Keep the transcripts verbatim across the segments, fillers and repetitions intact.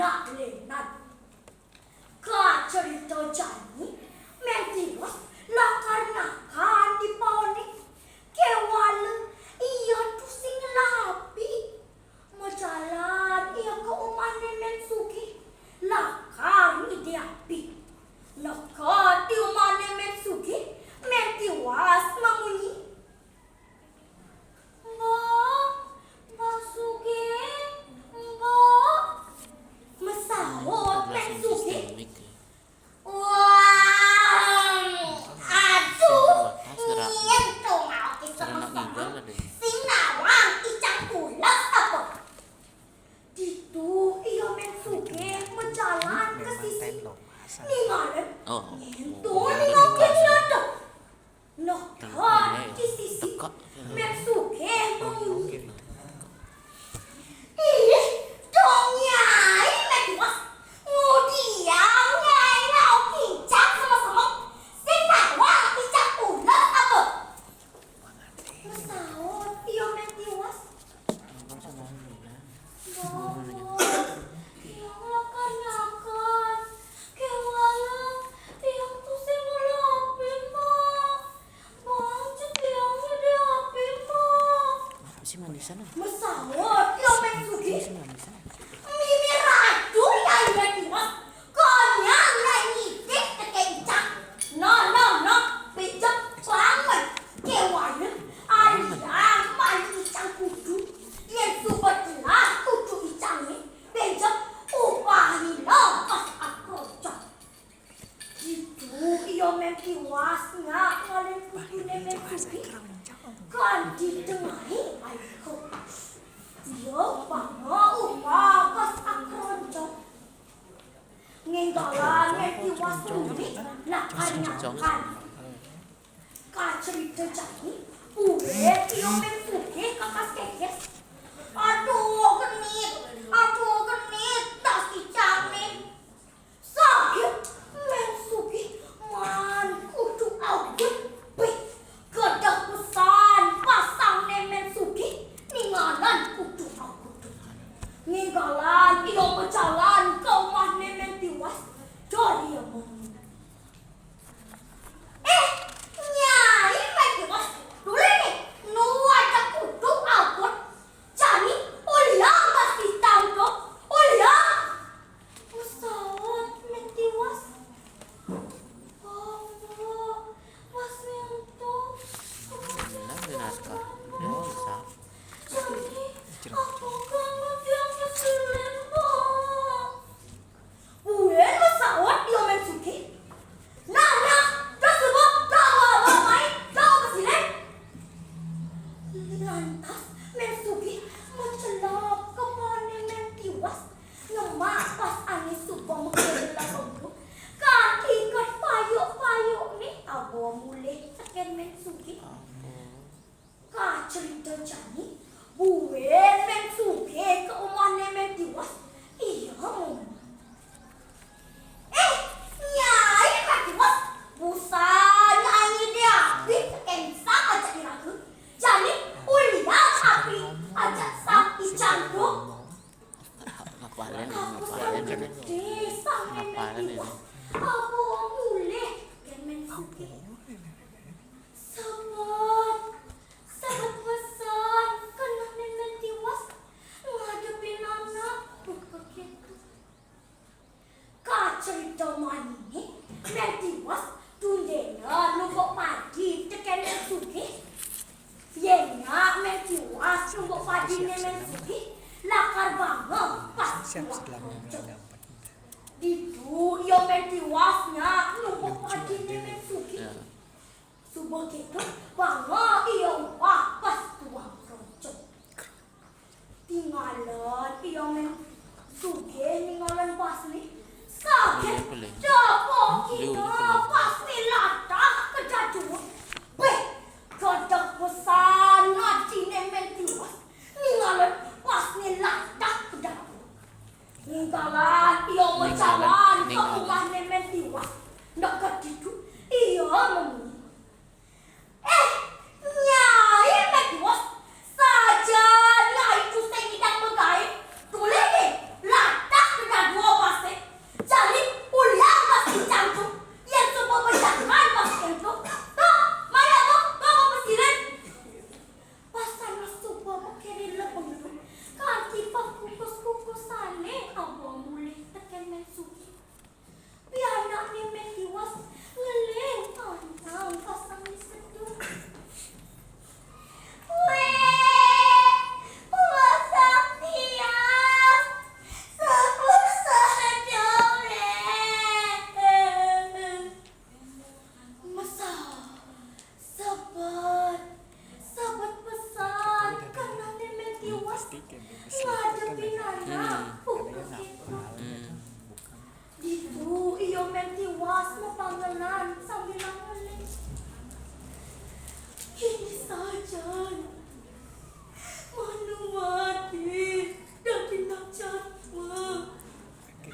Dak lenan. Kacerita jani, Mén Tiwas lakar ngakan di paoné. Kéwala ia tusing ngelapi. Majalan ia ka umahné Mén Sugih, lakar ngidih api. Neked di umahné Mén Sugih, Mén Tiwas mamunyi. "Mbok, Mbok Sugih, Mbok." Masaut Mén Sugih. "Wah, aduh, nyén to maoké sama-sama sing nawang icang pules apa?" Ditu ia Mén Sugih majalan ka sisi. Ningalin, nyén to ning maoké nyén to. Neked di sisi, Mén Sugih mamunyi. "Ih, dong Nyai, Mén Tiwas. Ngudiang Nyai ngauk icang sama-sama sing nawang icang pules apa?" Masaut ia Mén Tiwas. "Mbok, tiang lakar ngakan. Kéwala tiang tusing ngelapi, Mbok. Bang, cék tiang ngidih api, Mbok." Masaut ia Mén Sugih. "Mimi ratu Nyai, Mén Tiwas. Konyang Nyai ngidih tekén icang. Nah, nah, nah, béjép banget. Kéwala aliang malu icang kudu. Yén suba telah kudu icangé, béjép upahina pas akroncong." Ditu ia Mén Tiwas nyak ngalin kuduné Mén Sugih, kanti tengahé ai ko. Ia banga upah pas akroncong. Ngénggalan Mén Tiwas muni lakar ngakan. Kacerita jani, buin ia Mén Sugih kakas kekes. "Aduh genit, aduh genit, tas icangé." Saget Mén Sugih maan kudu awgut. Béh, gedeg pesan pasangné Mén Sugih ningalan kudu awgut. Ngénggalan ia majalan ka umahné Mén Tiwas, jar ia mamunyi. "Éh, Nyai Mén Tiwas, tolih né, nu ada kudu awgut. Jani uliang tas icang to, uliang." Masaut Mén Tiwas. "Mbok, Mbok, pas nyentuh." Jani, apa kamu tiang kesilin, Mbok? Buin masaut ia Mén Sugih. "Nah, nah, dah suba, dah bawa, bawa mai, dah kesilin." Lantas Mén Sugih macelep ka paoné Mén Tiwas, nyemak pas ané suba maké lelebung, kanti payuk-payukné abawa mulih tekén Mén Sugih. Kacerita jani, buin Mén Sugih ka umahné Mén Tiwas, ia ngomong. "Éh, Nyai Mén Tiwas, busan Nyai ngidih api tekén sang ajak iraga. Jani uliang api ajak sang icang to." Ngapalin, ngapalin ini. Ngapalin ini. Abawa mulih tekén Mén Sugih. Sebet, sebet pesan kenehné Mén Tiwas ngadepin anak buka kéto. Kacerita maniné, Mén Tiwas tundéna numbuk padi tekén Mén Sugih. Yén nyak Mén Tiwas numbuk padiné Mén Sugih, lakar banga pas tuah keroncong. Ditu ia Mén Tiwas nyak numbuk padiné Mén Sugih. Suba kéto, banga ia upah pas tuah keroncong. Tingalan ia Mén Sugih ningalan pasné. Saget dapokina pasné latah ka dadua. Béh, gedeg pesan atiné Mén Tiwas ningalan pasné latah ka dadua. Ngénggalan ia majalan ka umahné Mén Tiwas. Neked ditu, ia mamunyi. "Éh, Nyai Mén Tiwas, sajan Nyai tusing ngidang magaé, tolih né, latah ka dadua."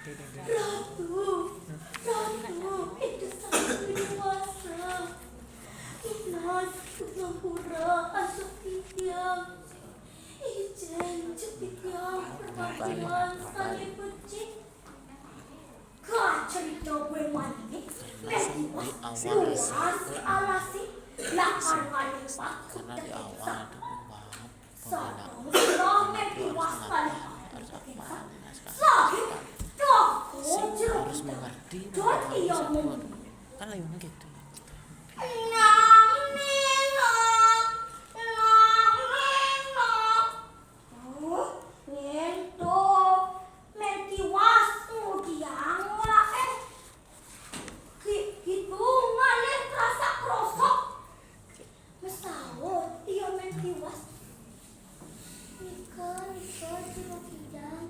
Ratu, Ratu, Ida Sang Hyang Widhi Wasa. Tunas ngampura antuk titiang. Ijin juk titiang perpaduan sané becik. Kacarita buin maniné, Mén Tiwas luas ka alasé, lakar ngalih paku tekén sang. Sareng sira Mén Tiwas ngalih paku tekén sang, saget teka Jero Kidang. Tur ia muni, "Nang ninong, nang ninong." Oh, nyén to Mén Tiwas ngudiang waé. Ki-, kitu ngalih krasak-krosok. Masaut ia Mén Tiwas, "Nika, nika, Jero Kidang,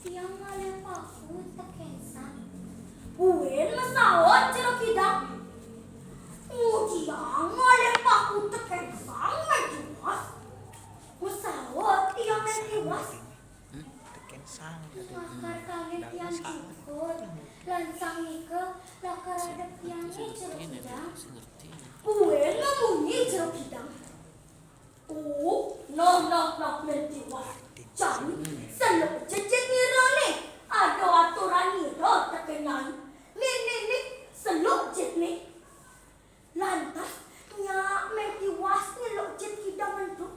tiang ngalih paku tekén sang." Buin masaut Jero Kidang, "Ngudiang ngalih paku tekén sang, Mén Tiwas?" Masaut ia Mén Tiwas, "Lakar kawin tiang jukut, lan sang nika lakar adep tiangé Jero Kidang." Buin mamunyi Jero Kidang, "Oh, nah, nah, nah, Mén Tiwas. Jani, seluk jit nirané, ada aturan nira tekén nyai. Nih, nih, nih, seluk jit nih." Lantas, nyak Mén Tiwas nyeluk jit kidang Endut.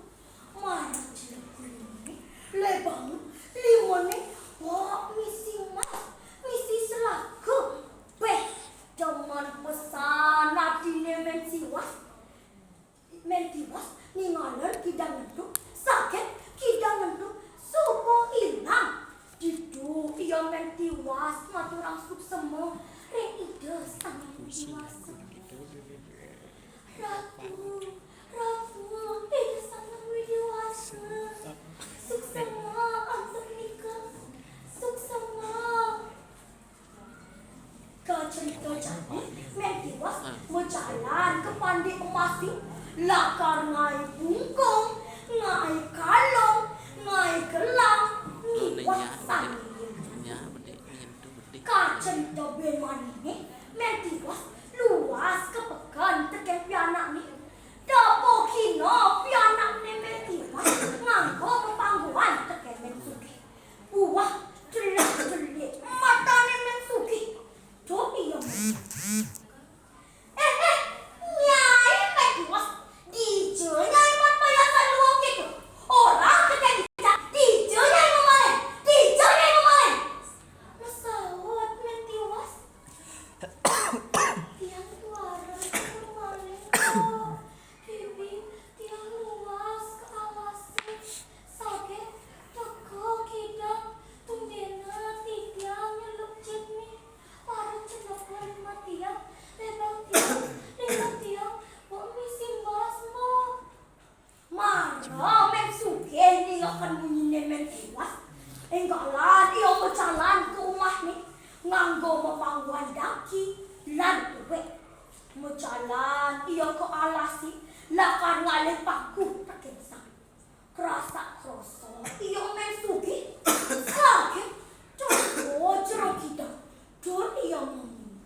Mara jelek kuliné, lebang, limané, wah, misi mas, misi selaga. Béh, demen pesan atiné Mén Tiwas. Mén Tiwas ningalin kidang Endut, saget kidang Endut suba ilang. Ditu ia Mén Tiwas maturang suksema ring Ida Sang Hyang Widhi Wasa. "Ratu, Ratu, Ida Sang Hyang Widhi Wasa. Suksema antuk nika. Suksema." Kacarita jani, Mén Tiwas majalan ka Pandé Emasé, lakar ngaé bungkung, ngaé kalung, ngaé gelang, miwah sané liya. Kacarita buin maniné, Mén Tiwas luas ka peken tekén pianakné. Tepukina pianakné Mén Tiwas nganggo pepangguan tekén Mén Sugih. Buah delik-delik matané Mén Sugih. Tur ia muni, "Eh, eh, Nyai Mén Tiwas, dija Nyai mat payasan luung kéto? Orahang ka tiang, dija Nyai mamalin? Dija Nyai mamalin?" Masaut Mén Tiwas, "Tiang tuara mamalin, Kak. Bibi tiang luas ka alasé. Saget teka kidang, tunggéna titiang nyeluk jit nih. Mara celep liman tiang, lebang tiang, liman tiang, mbok misi mas, Mbok." Mara Mén Sugih ningakin munyiné Mén Tiwas, énggalan ia majalan ka umahné nganggo pepangguan daki lan uwit. Majalan ia ka alasé lakar ngalih paku tekén sang. Krasak-krosok ia Mén Sugih, saget teka Jero Kidang. Tur ia muni,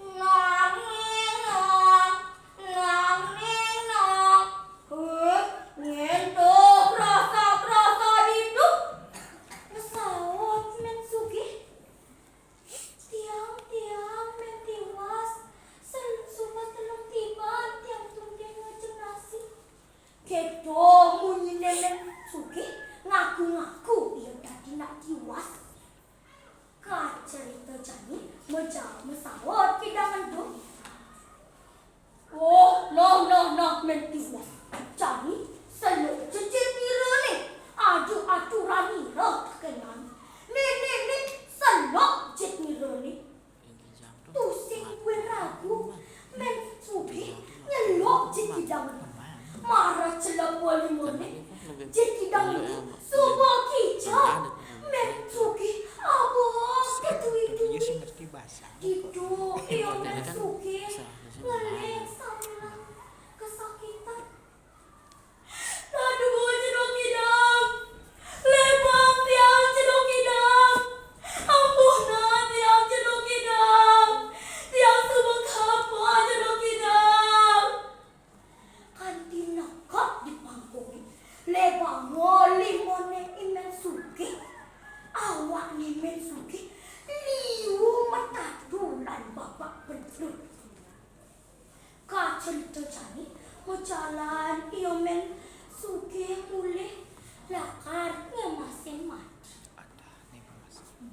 "Nang ninong, nang ninong. Heh, nyén to krasak-krosok ditu?" Masaut Mén Sugih, "Tiang, tiang Mén Tiwas, sen-, suba telung tiban tiang tunggén ngajeng nasi." Kéto munyiné Mén Sugih, ngaku-ngaku ia dadi nak tiwas. Kacarita jani, maja-, masaut Kidang Endut, "Oh, nah, nah, nah, Mén Tiwas. Jani, seluk jejit nirané, ada aturan nira tekén nyai. Nih, nih, nih, seluk jit nirané." Tusing buin ragu, Mén Sugih nyeluk jit Kidang Endut. Mara celep limané, jit Kidang Endut suba kicap. Mén Sugih abeng ka tui-tui. Ditu Jalan, iyo mén sugih mulih lakar ngemasin mati.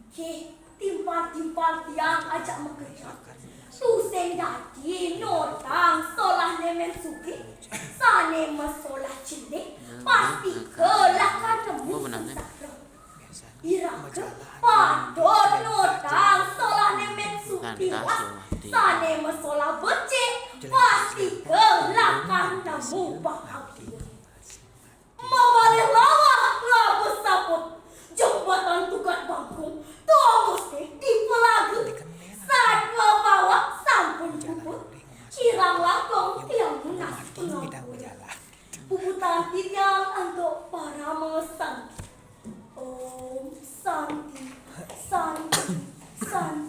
Nggih, timpal-timpal tiang ajak makejang. Tusing dadi notang solahné mén sugih, sané masolah cilik, pastika lakar nemu sengsara. Iraga patut notang solahné mén sugih, sané masolah becik, pastika lakar nemu bahagia. Mamalih lawah ngabes saput, jembatan Tukat Bangkung, tongosé dipelaga. Sadua bawak sampun puput, kirang langkung tiang nunas pangampura. Puputang titiang antuk parama santi. Om Santi, Santi, Santi.